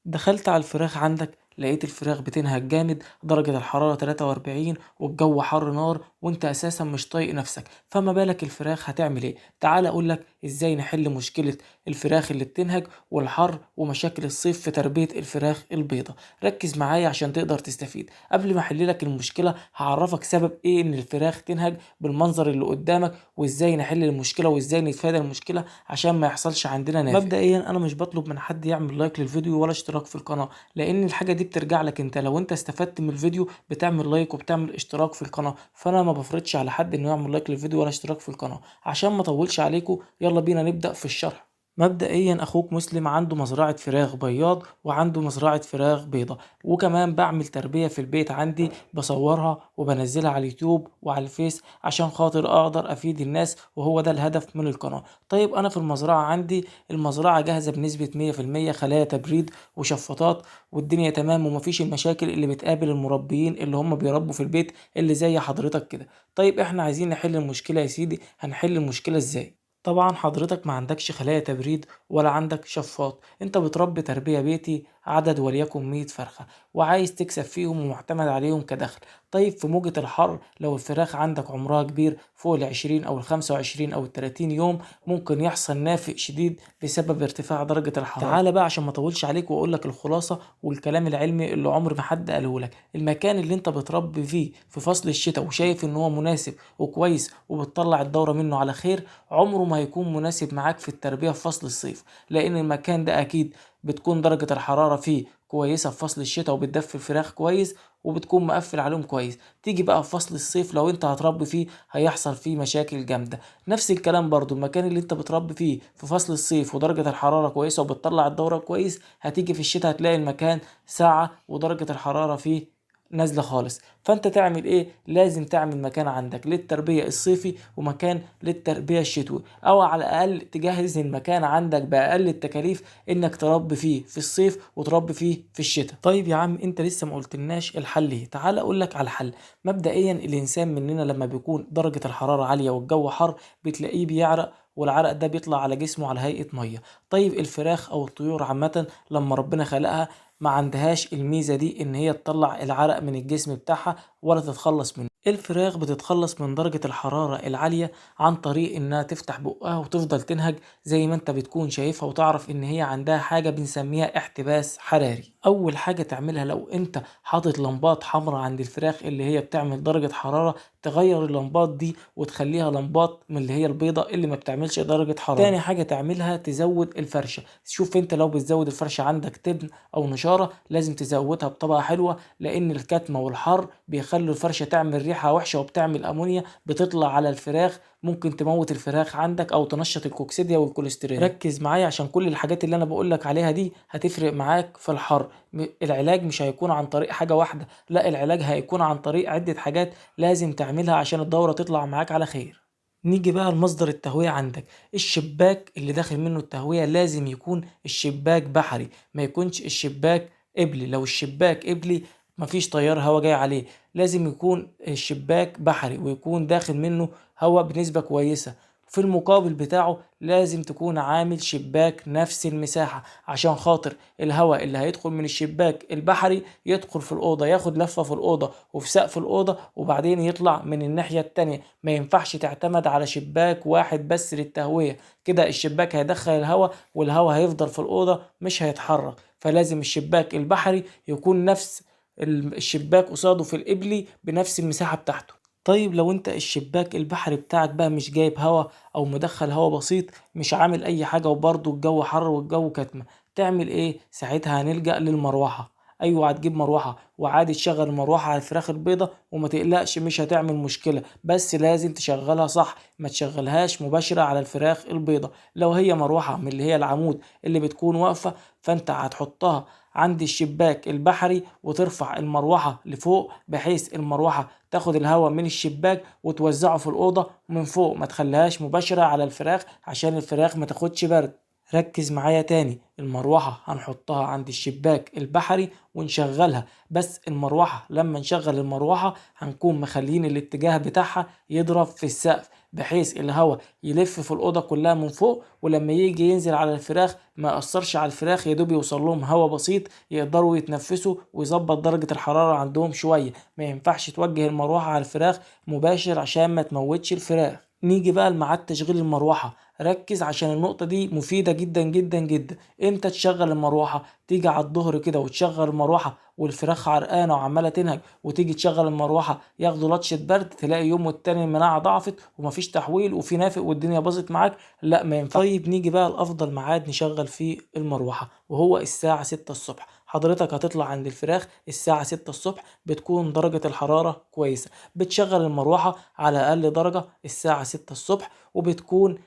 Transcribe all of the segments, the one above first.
دخلت على الفراخ عندك لقيت الفراخ بتنهج جامد، درجة الحرارة 43 والجو حر نار وانت اساسا مش طايق نفسك، فما بالك الفراخ هتعمل ايه؟ تعال اقولك ازاي نحل مشكلة الفراخ اللي بتنهج والحر ومشاكل الصيف في تربية الفراخ البيضة. ركز معايا عشان تقدر تستفيد. قبل ما احل لك المشكلة هعرفك سبب ايه ان الفراخ تنهج بالمنظر اللي قدامك، وازاي نحل المشكلة وازاي نتفادى المشكلة عشان ما يحصلش عندنا نافق. مبدئيا انا مش بطلب من حد يعمل لايك للفيديو ولا اشتراك في القناة، لان الحاجة دي بترجع لك انت. لو انت استفدت من الفيديو بتعمل لايك وبتعمل اشتراك في القناة، فانا ما بفرضش على حد انه يعمل لايك للفيديو ولا اشتراك في القناة. عشان ما اطولش عليكم يلا بينا نبدأ في الشرح. مبدئيا اخوك مسلم عنده مزرعة فراخ بياض وعنده مزرعة فراخ بيضة، وكمان بعمل تربية في البيت عندي بصورها وبنزلها على اليوتيوب وعلى الفيس عشان خاطر اقدر افيد الناس، وهو ده الهدف من القناة. طيب انا في المزرعة عندي المزرعة جاهزة بنسبة 100%، خلايا تبريد وشفاطات والدنيا تمام، ومفيش المشاكل اللي بتقابل المربيين اللي هم بيربوا في البيت اللي زي حضرتك كده. طيب احنا عايزين نحل المشكلة يا سيدي، هنحل المشكلة ازاي؟ طبعا حضرتك ما عندكش خلايا تبريد ولا عندك شفاط، انت بتربي تربية بيتي عدد وليكن 100 فرخة وعايز تكسب فيهم ومعتمد عليهم كدخل. طيب في موجة الحر لو الفراخ عندك عمرها كبير فوق العشرين او الخمسة وعشرين او التلاتين يوم ممكن يحصل نافق شديد بسبب ارتفاع درجة الحرارة. تعالى بقى عشان ما اطولش عليك واقول لك الخلاصة والكلام العلمي اللي عمر ما حد قاله لك. المكان اللي انت بتربي فيه في فصل الشتاء وشايف ان هو مناسب وكويس وبتطلع الدورة منه على خير، عمره ما هيكون مناسب معاك في التربية في فصل الصيف، لان المكان ده اكيد بتكون درجة الحرارة فيه كويسة في فصل الشتاء وبتدفي الفراخ كويس وبتكون مقفل عليهم كويس. تيجي بقى في فصل الصيف لو انت هتربي فيه هيحصل فيه مشاكل جامدة. نفس الكلام برضو المكان اللي انت بتربي فيه في فصل الصيف ودرجة الحرارة كويسة وبتطلع الدورة كويس، هتيجي في الشتاء هتلاقي المكان ساقعة ودرجة الحرارة فيه نازلة خالص. فانت تعمل ايه؟ لازم تعمل مكان عندك للتربية الصيفي ومكان للتربية الشتوي، او على الاقل تجهز المكان عندك باقل التكاليف انك تربي فيه في الصيف وتربي فيه في الشتاء. طيب يا عم انت لسه ما قلتلناش الحل ايه، تعال اقول لك على الحل. مبدئيا الانسان مننا لما بيكون درجة الحرارة عالية والجو حر بتلاقيه بيعرق، والعرق ده بيطلع على جسمه على هيئة مية. طيب الفراخ او الطيور عامة لما ربنا خلقها ما عندهاش الميزة دي ان هي تطلع العرق من الجسم بتاعها ولا تتخلص منه. الفراخ بتتخلص من درجة الحرارة العالية عن طريق انها تفتح بقها وتفضل تنهج زي ما انت بتكون شايفها، وتعرف ان هي عندها حاجة بنسميها احتباس حراري. اول حاجة تعملها لو انت حاطط لمبات حمراء عند الفراخ اللي هي بتعمل درجة حرارة، تغير اللمبات دي وتخليها لمبات من اللي هي البيضة اللي ما بتعملش درجة حرارة. تاني حاجة تعملها تزود الفرشة. شوف انت لو بتزود الفرشة عندك تبن او نشارة لازم تزودها بطبقة حلوة، لان الكتمة والحر بيخلوا الفرشة تعمل ريحة وحشة وبتعمل امونيا بتطلع على الفراخ، ممكن تموت الفراخ عندك او تنشط الكوكسيديا والكوليسترول. ركز معايا عشان كل الحاجات اللي انا بقولك عليها دي هتفرق معاك في الحر. العلاج مش هيكون عن طريق حاجة واحدة، لا العلاج هيكون عن طريق عدة حاجات لازم تعملها عشان الدورة تطلع معاك على خير. نيجي بقى لمصدر التهوية عندك. الشباك اللي داخل منه التهوية لازم يكون الشباك بحري، ما يكونش الشباك قبلي. لو الشباك قبلي مفيش تيار هوا جاي عليه، لازم يكون الشباك بحري ويكون داخل منه هوا بنسبة كويسة. في المقابل بتاعه لازم تكون عامل شباك نفس المساحة عشان خاطر الهواء اللي هيدخل من الشباك البحري يدخل في الأوضة، ياخد لفة في الأوضة وفي سقف الأوضة وبعدين يطلع من الناحية التانية. ما ينفعش تعتمد على شباك واحد بس للتهوية، كده الشباك هيدخل الهواء والهواء هيفضل في الأوضة مش هيتحرك. فلازم الشباك البحري يكون نفس الشباك قصاده في القبلي بنفس المساحة بتاعته. طيب لو انت الشباك البحري بتاعك بقى مش جايب هوا او مدخل هوا بسيط، مش عامل اي حاجة وبرضه الجو حر والجو كتمة، تعمل ايه؟ ساعتها هنلجأ للمروحة. ايوه هتجيب مروحة وعادي تشغل المروحة على الفراخ البيضة وما تقلقش مش هتعمل مشكلة، بس لازم تشغلها صح، ما تشغلهاش مباشرة على الفراخ البيضة. لو هي مروحة من اللي هي العمود اللي بتكون واقفة، فانت هتحطها عند الشباك البحري وترفع المروحة لفوق بحيث المروحة تاخد الهواء من الشباك وتوزعه في الأوضة من فوق، ما تخليهاش مباشرة على الفراخ عشان الفراخ ما تاخدش برد. ركز معايا تاني، المروحة هنحطها عند الشباك البحري ونشغلها، بس المروحة لما نشغل المروحة هنكون مخلين الاتجاه بتاعها يضرب في السقف، بحيث الهواء يلف في الأوضة كلها من فوق، ولما يجي ينزل على الفراخ ما يأثرش على الفراخ، يا دوب يوصل لهم هواء بسيط يقدروا يتنفسوا ويظبط درجة الحرارة عندهم شوية. ما ينفعش توجه المروحة على الفراخ مباشر عشان ما تموتش الفراخ. نيجي بقى لميعاد تشغيل المروحة، ركز عشان النقطة دي مفيدة جدا جدا جدا. امتى تشغل المروحة؟ تيجي على الظهر كده وتشغل المروحة والفراخ عرقانة وعمالة تنهج، وتيجي تشغل المروحة ياخدوا لطشة برد، تلاقي يوم والتاني المناعة ضعفت ومفيش تحويل وفي نافق والدنيا باظت معاك. لا ما ينفعش. طيب نيجي بقى لأفضل ميعاد نشغل فيه المروحة، وهو الساعة 6 الصبح. حضرتك هتطلع عند الفراخ الساعة 6 الصبح، بتكون درجة الحرارة كويسة، بتشغل المروحة على أقل درجة الساعة 6 الصبح، وبتكون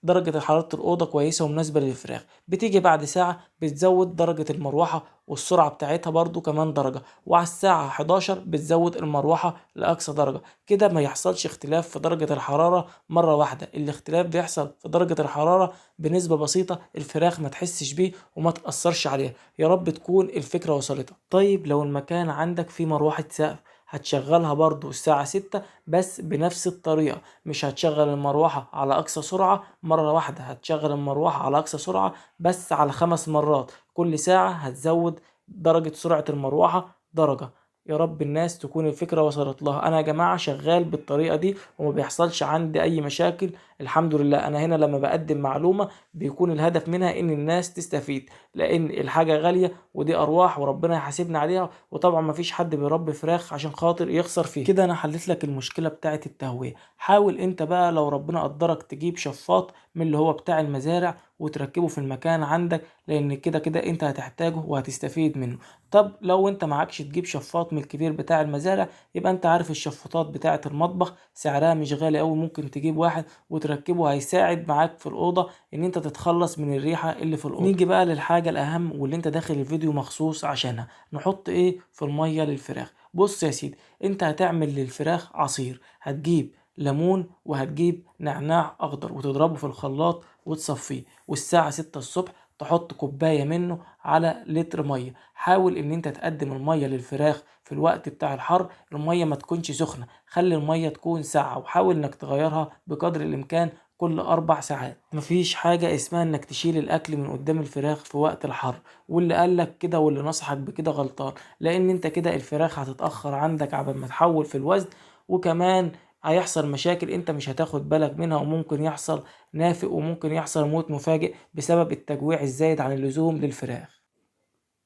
درجة حرارة الأوضة كويسة ومناسبة للفراخ. بتيجي بعد ساعة بتزود درجة المروحة والسرعة بتاعتها برضو كمان درجة، وعلى الساعة 11 بتزود المروحة لأقصى درجة. كده ما يحصلش اختلاف في درجة الحرارة مرة واحدة، الاختلاف بيحصل في درجة الحرارة بنسبة بسيطة الفراخ ما تحسش بيه وما تأثرش عليها. يا رب تكون الفكرة وصلتك. طيب لو المكان عندك فيه مروحة سقف هتشغلها برضو الساعة 6 بس بنفس الطريقة، مش هتشغل المروحة على أقصى سرعة مرة واحدة، هتشغل المروحة على أقصى سرعة بس على 5 مرات، كل ساعة هتزود درجة سرعة المروحة درجة. يا رب الناس تكون الفكرة وصلت لها. أنا يا جماعة شغال بالطريقة دي وما بيحصلش عندي أي مشاكل الحمد لله. أنا هنا لما بقدم معلومة بيكون الهدف منها إن الناس تستفيد، لأن الحاجة غالية ودي أرواح وربنا يحاسبنا عليها، وطبعا ما فيش حد بيربي فراخ عشان خاطر يخسر فيها. كده أنا حليت لك المشكلة بتاعة التهوية. حاول أنت بقى لو ربنا قدرك تجيب شفاط من اللي هو بتاع المزارع وتركبه في المكان عندك، لأن كده كده أنت هتحتاجه وهتستفيد منه. طب لو أنت معكش تجيب شفاط من الكبير بتاع المزارع، يبقى أنت عارف الشفاطات بتاعة المطبخ سعرها مش غالي أوي، ممكن تجيب واحد وتركبه، هيساعد معاك في الأوضة إن أنت تتخلص من الريحة اللي في الأوضة. نيجي بقى للحاجة الأهم واللي أنت داخل الفيديو مخصوص عشانها، نحط إيه في المية للفراخ. بص يا سيدي، أنت هتعمل للفراخ عصير، هتجيب ليمون وهتجيب نعناع أخضر وتضربه في الخلاط وتصفيه، والساعة 6 الصبح تحط كوباية منه على لتر مية. حاول ان انت تقدم المية للفراخ في الوقت بتاع الحر، المية ما تكونش سخنة، خلي المية تكون ساقعة، وحاول انك تغيرها بقدر الامكان كل 4 ساعات. مفيش حاجة اسمها انك تشيل الاكل من قدام الفراخ في وقت الحر، واللي قالك كده واللي نصحك بكده غلطان، لان انت كده الفراخ هتتأخر عندك عبال ما تحول في الوزن، وكمان هيحصل مشاكل انت مش هتاخد بالك منها، وممكن يحصل نافق وممكن يحصل موت مفاجئ بسبب التجويع الزايد عن اللزوم للفراخ.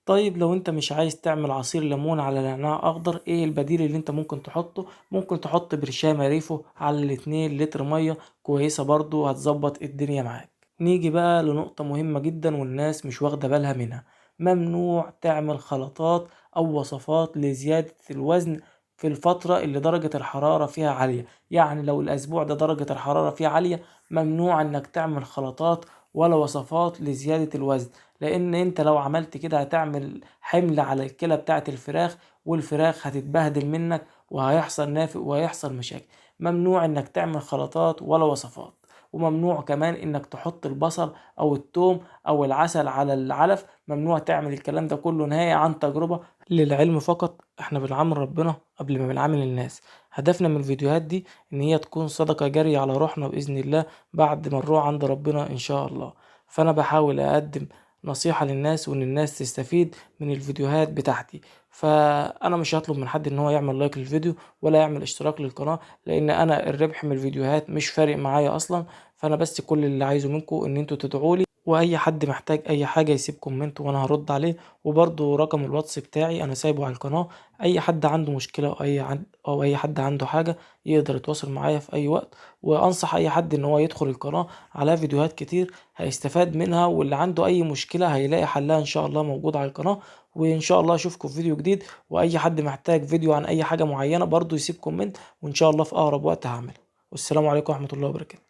طيب لو انت مش عايز تعمل عصير ليمون على نعناع اخضر، ايه البديل اللي انت ممكن تحطه؟ ممكن تحط برشامة ريفو على 2 لتر مية، كويسة برضو هتظبط الدنيا معاك. نيجي بقى لنقطة مهمة جدا والناس مش واخدة بالها منها، ممنوع تعمل خلطات او وصفات لزيادة الوزن في الفترة اللي درجة الحرارة فيها عالية. يعني لو الأسبوع ده درجة الحرارة فيه عالية، ممنوع إنك تعمل خلطات ولا وصفات لزيادة الوزن، لأن أنت لو عملت كده هتعمل حمل على الكلى بتاعة الفراخ، والفراخ هتتبهدل منك وهيحصل نافق وهيحصل مشاكل. ممنوع إنك تعمل خلطات ولا وصفات، وممنوع كمان إنك تحط البصل أو الثوم أو العسل على العلف، ممنوع تعمل الكلام ده كله نهائي عن تجربة. للعلم فقط، احنا بنعامل ربنا قبل ما بنعامل الناس. هدفنا من الفيديوهات دي ان هي تكون صدقة جارية على روحنا بإذن الله بعد ما نروح عند ربنا ان شاء الله. فانا بحاول اقدم نصيحة للناس وان الناس تستفيد من الفيديوهات بتاعتي. فانا مش هطلب من حد ان هو يعمل لايك للفيديو ولا يعمل اشتراك للقناة، لان انا الربح من الفيديوهات مش فارق معايا اصلا. فانا بس كل اللي عايزه منكم ان انتوا تدعولي، واي حد محتاج اي حاجة يسيب comment وانا هرد عليه. وبرضو رقم الواتس بتاعي انا سايبه على القناة، اي حد عنده مشكلة او اي حد عنده حاجة يقدر يتواصل معايا في اي وقت. وانصح اي حد ان هو يدخل القناة، على فيديوهات كتير هيستفاد منها، واللي عنده اي مشكلة هيلاقي حلها ان شاء الله موجود على القناة. وان شاء الله اشوفكم في فيديو جديد، واي حد محتاج فيديو عن اي حاجة معينة برضو يسيب comment، وان شاء الله في اقرب وقت هعمله. والسلام عليكم ورحمة الله وبركاته.